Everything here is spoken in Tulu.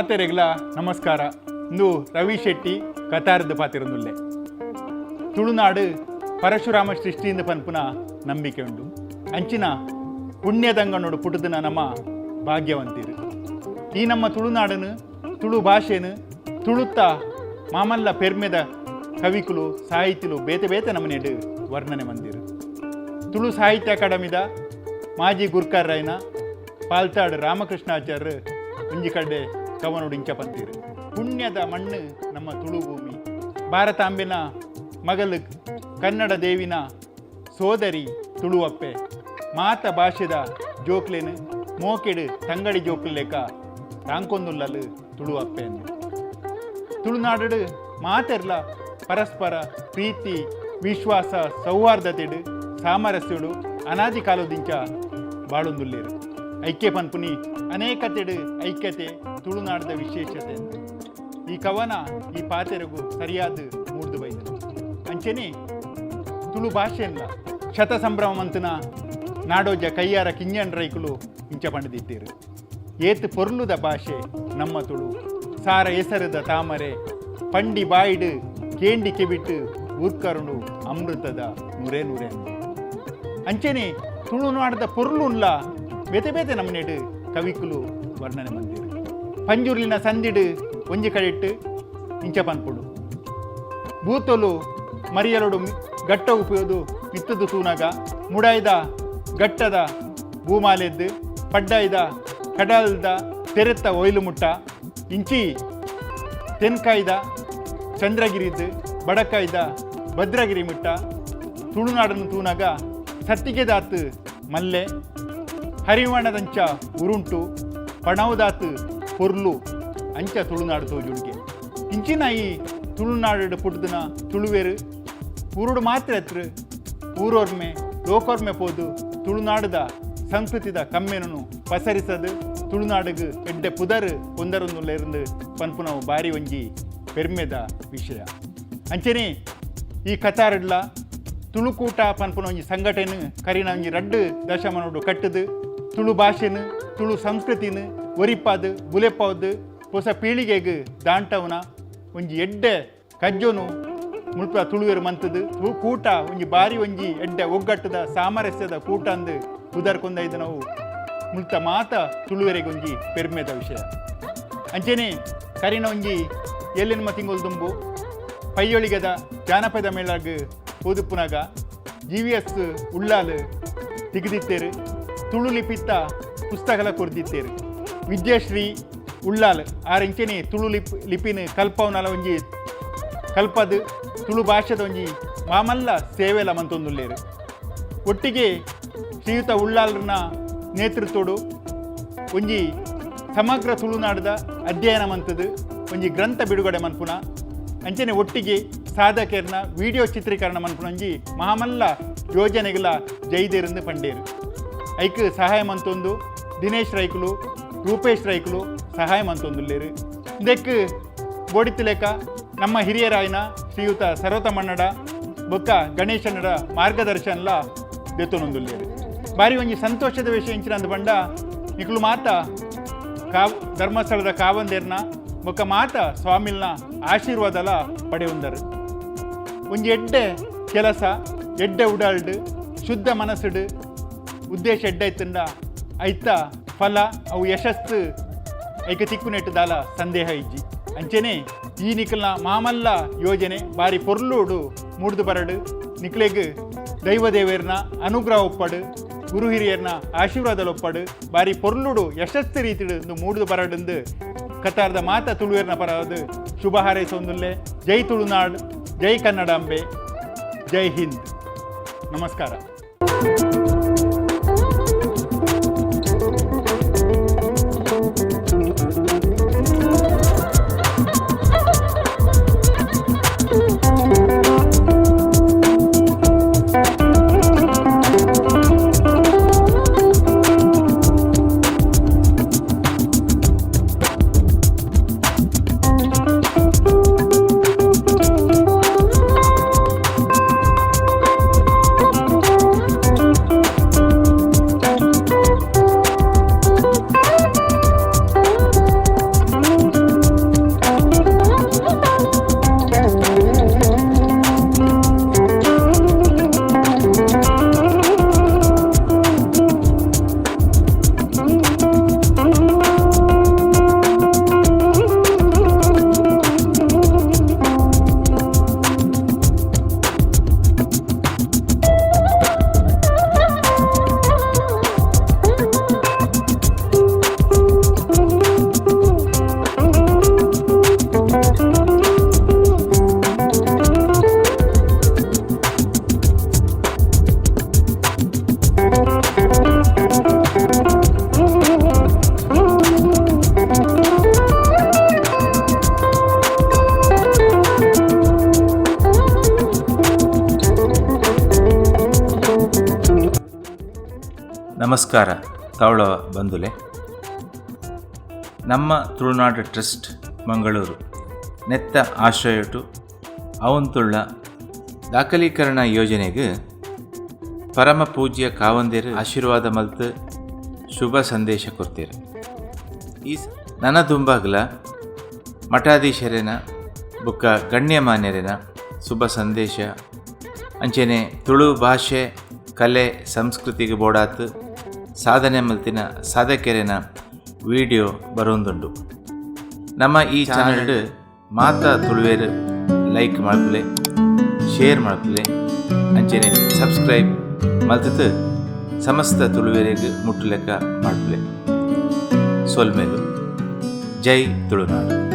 ಮಾತೆರೆಗ್ಲ ನಮಸ್ಕಾರ. ಇಂದು ರವಿ ಶೆಟ್ಟಿ ಕತಾರ್ದ ಪಾತಿರೊಂದುಲ್ಲೆ. ತುಳುನಾಡು ಪರಶುರಾಮ ಸೃಷ್ಟಿಯಿಂದ ಪನ್ಪುನ ನಂಬಿಕೆ ಉಂಡು. ಅಂಚಿನ ಪುಣ್ಯದಂಗನೋಡು ಪುಟ್ಟುದಿನ ನಮ್ಮ ಭಾಗ್ಯವಂತಿರು. ಈ ನಮ್ಮ ತುಳುನಾಡನು, ತುಳು ಭಾಷೆನು ತುಳುತ್ತ ಮಾಮಲ್ಲ ಪೆರ್ಮೆದ ಕವಿಕುಲು, ಸಾಹಿತಿಲು ಬೇತೆ ಬೇತೆ ನಮನೆಡು ವರ್ಣನೆ ಮಂದಿರು. ತುಳು ಸಾಹಿತ್ಯ ಅಕಾಡೆಮಿದ ಮಾಜಿ ಗುರ್ಕಾರ್ರಾಯ್ನ ಪಾಲ್ತಾಡ್ ರಾಮಕೃಷ್ಣಾಚಾರ್ಯ ಒಂಜಿ ಕಡೆ ಕವನೋಡು ಇಂಚ ಪಂತೀರು: ಪುಣ್ಯದ ಮಣ್ಣು ನಮ್ಮ ತುಳು ಭೂಮಿ, ಭಾರತಾಂಬೆನ ಮಗಲು ಕನ್ನಡ ದೇವಿನ ಸೋದರಿ ತುಳುವಪ್ಪೆ, ಮಾತ ಭಾಷೆದ ಜೋಕ್ಲೇನು ಮೋಕೆಡು ತಂಗಡಿ ಜೋಕ್ಲು ಲೆಕ್ಕ ತಾಂಕೊಂದುಲ್ಲಲು ತುಳುವಪ್ಪೆ ಎಂದು. ತುಳುನಾಡು ಮಾತೆರ್ಲ ಪರಸ್ಪರ ಪ್ರೀತಿ, ವಿಶ್ವಾಸ, ಸೌಹಾರ್ದತೆಡು, ಸಾಮರಸ್ಯಡು ಅನಾದಿ ಕಾಲದಿಂಚ ಬಾಳೊಂದುಲ್ಲೇರು. ಐಕ್ಯ ಪನ್ಪುನಿ ಅನೇಕತೆಡು ಐಕ್ಯತೆ ತುಳುನಾಡದ ವಿಶೇಷತೆ. ಈ ಕವನ ಈ ಪಾತೆರಗು ಸರಿಯಾದ ಮೂಡ್ದು ಬೈದ. ಅಂಚೆನೆ ತುಳು ಭಾಷೆಲ್ಲ ಶತ ಸಂಭ್ರಮ ಮಂತನ ನಾಡೋಜ ಕೈಯಾರ ಕಿಂಜನ್ ರೈಕುಲು ಇಂಚ ಪಂಡದಿದ್ದೀರು: ಏತ್ ಪೊರ್ಲುದ ಭಾಷೆ ನಮ್ಮ ತುಳು, ಸಾರ ಎಸರದ ತಾಮರೆ ಪಂಡಿ ಬಾಯಿಡು ಕೇಂಡಿ ಕೆಬಿಟ್ಟು ಊರ್ಕರುಣು ಅಮೃತದ ನೂರೇ ನೂರೇ. ಅಂಚೆನೆ ತುಳುನಾಡದ ಪೊರ್ಲುನ್ಲ ಬೇತೆ ಬೇತೆ ನಮನೆಡು ಕವಿಕುಲು ವರ್ಣನೆ ಮಂದಿರು. ಪಂಜುರ್ಲಿನ ಸಂದಿಡು ಒಂಜಿ ಕಡೆಟ್ಟು ಇಂಚ ಪನ್ಪುಡು: ಭೂತೊಲು ಮರಿಯಲೊಡು ಗಟ್ಟ ಉಪಯೋದು ಮಿತ್ತದು ತೂನಗ, ಮುಡಾಯ್ದ ಗಟ್ಟದ ಭೂಮಾಲೆದ್ದು ಪಡ್ಡಾಯ್ದ ಕಡಲ್ದ ತೆರೆತ್ತ ಒಯ್ಲು ಮುಟ್ಟ, ಇಂಚಿ ತೆನ್ಕಾಯ್ದ ಚಂದ್ರಗಿರಿದ್ದು ಬಡಕಾಯ್ದ ಭದ್ರಗಿರಿ ಮುಟ್ಟ, ತುಳುನಾಡನ್ನು ತೂನಗ ಸತ್ತಿಗೆದಾತು ಮಲ್ಲೆ ಹರಿವಣದಂಚ ಉರುಂಟು ಪಣವುದಾತು ಪೊರ್ಲು ಅಂಚ ತುಳುನಾಡು ತೋಜುಂಗೆ. ಇಂಚಿನ ಈ ತುಳುನಾಡು ಪುಟ್ಟುದಿನ ತುಳುವೆರು ಊರುಡು ಮಾತ್ರ ಎತ್ರ ಊರೋರ್ಮೆ ಲೋಕೋರ್ಮೆ ಪೋದು ತುಳುನಾಡದ ಸಂಸ್ಕೃತಿದ ಕಮ್ಮೆನನು ಪಸರಿಸದು ತುಳುನಾಡುಗು ಎಡ್ಡೆ ಪುದರ್ ಒಂದರೊಂದುಲ್ಲೆರ್ಂದು ಪನ್ಪುನವು ಬಾರಿ ಒಂಜಿ ಪೆರ್ಮೆದ ವಿಷಯ. ಅಂಚೆನೆ ಈ ಕತಾರಡ್ಲ ತುಳುಕೂಟ ಪನ್ಪುನ ಒಂಜಿ ಸಂಘಟನೆ ಕರಿನ ಒಂಜಿ ರಡ್ಡು ದಶಮನೋಡು ಕಟ್ಟುದು ತುಳು ಭಾಷೆನು, ತುಳು ಸಂಸ್ಕೃತಿನ ಒರಿಪಾದು ಬುಲೆಪಾವ್ದು ಹೊಸ ಪೀಳಿಗೆಗೆ ದಾಂಟವನ ಒಂಜಿ ಎಡ್ಡೆ ಕಜ್ಜೊನು ಮುಲ್ಪ ತುಳುವೆರು ಮಂತದು. ಕೂಟ ಒಂಜಿ ಬಾರಿ ಒಂಜಿ ಎಡ್ಡೆ ಒಗ್ಗಟ್ಟದ ಸಾಮರಸ್ಯದ ಕೂಟ ಅಂದು ಪುದರ್ ಕೊಂದೈದು ನಾವು ಮುಲ್ತ ಮಾತ ತುಳುವೆರೆಗೆ ಒಂಜಿ ಪೆರ್ಮೆದ ವಿಷಯ. ಅಂಚೆನೆ ಕರಿನ ಒಂಜಿ ಏಳೆನ್ಮ ತಿಂಗೊಲು ದುಂಬು ಪೈಯೊಳಿಗದ ಜಾನಪದ ಮೇಳಗ್ ಪೋದುಪ್ಪುನಗ ಜಿವಿಎಸ್ ಉಳ್ಳಾಲ್ ತಿಗದಿತ್ತೇರು, ತುಳು ಲಿಪಿತ್ತ ಪುಸ್ತಕಲ ಕೊರ್ದಿತ್ತೇರು. ವಿದ್ಯಾಶ್ರೀ ಉಳ್ಳಾಲ್ ಆರಿಂಚೆನೆ ತುಳು ಲಿಪಿನ ಕಲ್ಪವನಲ ಒಂಜಿ ಕಲ್ಪದು ತುಳು ಭಾಷೆದ ಒಂಜಿ ಮಾಮಲ್ಲ ಸೇವೆಲ ಮಂತೊಂದುಲ್ಲೇರು. ಒಟ್ಟಿಗೆ ಶ್ರೀಯುತ ಉಳ್ಳಾಲ್ರನ ನೇತೃತ್ವಡು ಒಂಜಿ ಸಮಗ್ರ ತುಳುನಾಡದ ಅಧ್ಯಯನ ಮಂತದು ಒಂಜಿ ಗ್ರಂಥ ಬಿಡುಗಡೆ ಮನ್ಪುನ, ಅಂಚನೆ ಒಟ್ಟಿಗೆ ಸಾಧಕರ್ನ ವಿಡಿಯೋ ಚಿತ್ರೀಕರಣ ಮನ್ಪುನ ಒಂಜಿ ಮಹಾಮಲ್ಲ ಯೋಜನೆಗಳ ಜೈದೇರಂದು ಪಂಡೇರು. ಐಕ್ ಸಹಾಯ ಮಂತೊಂದು ದಿನೇಶ್ ರೈಕುಲು, ರೂಪೇಶ್ ರೈಕುಲು ಸಹಾಯ ಮಂತೊಂದುಲ್ಲೇರು. ಇದಕ್ಕೆ ಬೋಡಿತ್ತುಲೇಕ ನಮ್ಮ ಹಿರಿಯರಾಯನ ಶ್ರೀಯುತ ಸರ್ವತಮಣ್ಣಡ ಬೊಕ್ಕ ಗಣೇಶನಡ ಮಾರ್ಗದರ್ಶನಲ ದೆತ್ತೊನೊಂದುಲ್ಲೇರು. ಬಾರಿ ಒಂಜಿ ಸಂತೋಷದ ವಿಷಯ ಇಂಚಿನಂದು ಪಂಡ, ನಿಕುಲು ಮಾತ ಕಾವ್ ಧರ್ಮಸ್ಥಳದ ಕಾವಂದೇರ್ನ ಬೊಕ್ಕ ಮಾತ ಸ್ವಾಮಿಲ್ನ ಆಶೀರ್ವಾದಲ ಪಡೆಯುಂದರು. ಒಂಜಿ ಎಡ್ಡೆ ಕೆಲಸ ಎಡ್ಡೆ ಉಡಾಲ್ಡ್ ಶುದ್ಧ ಮನಸ್ಸುಡು ಉದ್ದೇಶ ಎಡ್ಡೆ ಐತಂಡ ಐತ ಫಲ ಅವು ಯಶಸ್ಸು ಐಕ ತಿಕ್ಕುನೆಟ್ಟು ದಾಲ ಸಂದೇಹ ಇಜ್ಜಿ. ಅಂಚೆನೆ ಈ ನಿಕಲ್ನ ಮಾಮಲ್ಲ ಯೋಜನೆ ಬಾರಿ ಪೊರ್ಲುಡು ಮೂಡ್ದು ಬರಡು. ನಿಕ್ಲೆಗ್ ದೈವದೇವೆರ್ನ ಅನುಗ್ರಹ ಒಪ್ಪಡು, ಗುರು ಹಿರಿಯರ್ನ ಆಶೀರ್ವಾದ ಒಪ್ಪಡು, ಬಾರಿ ಪೊರ್ಲುಡು ಯಶಸ್ಸು ರೀತಿಡು ಇಂದು ಮೂಡ್ದು ಬರಡುಂದು ಕತಾರದ ಮಾತ ತುಳುವೆರ್ನ ಪರವಾದ್ ಶುಭ ಹಾರೈಸೊಂದುಲ್ಲೆ. ಜೈ ತುಳುನಾಡ್, ಜೈ ಕನ್ನಡಾಂಬೆ, ಜೈ ಹಿಂದ್. ನಮಸ್ಕಾರ. ನಮಸ್ಕಾರ ತವಳ ಬಂಧುಲೆ. ನಮ್ಮ ತುಳುನಾಡು ಟ್ರಸ್ಟ್ ಮಂಗಳೂರು ನೆತ್ತ ಆಶ್ರಯಟು ಅವಂತುಳ್ಳ ದಾಖಲೀಕರಣ ಯೋಜನೆಗೆ ಪರಮ ಪೂಜ್ಯ ಕಾವಂದಿರು ಆಶೀರ್ವಾದ ಮಲ್ತು ಶುಭ ಸಂದೇಶ ಕೊರ್ತೀರು. ಈ ನನ್ನ ದುಂಬಾಗ್ಲ ಮಠಾಧೀಶರೇನ ಬುಕ್ಕ ಗಣ್ಯಮಾನ್ಯರೇನ ಶುಭ ಸಂದೇಶ, ಅಂಚೆನೆ ತುಳು ಭಾಷೆ, ಕಲೆ, ಸಂಸ್ಕೃತಿಗೆ ಬೋಡಾತ್ ಸಾಧನೆ ಮಲ್ತಿನ ಸಾಧಕೆರೆನ ವಿಡಿಯೋ ಬರೋಂದುಂಡು. ನಮ್ಮ ಈ ಚಾನಲ್ ಮಾತ ತುಳುವೇರು ಲೈಕ್ ಮಾಡ್ಪುಲೆ, ಶೇರ್ ಮಾಡ್ಪುಲೆ, ಅಂಚೆನೆ ಸಬ್ಸ್ಕ್ರೈಬ್ ಮಲ್ತತ್ ಸಮಸ್ತ ತುಳುವೆರೆಗ್ ಮುಟ್ಟುಲೆಕ್ಕ ಮಾಡ್ಪುಲೆ. ಸೊಲ್ಮೆಲು. ಜೈ ತುಳುನಾಡು.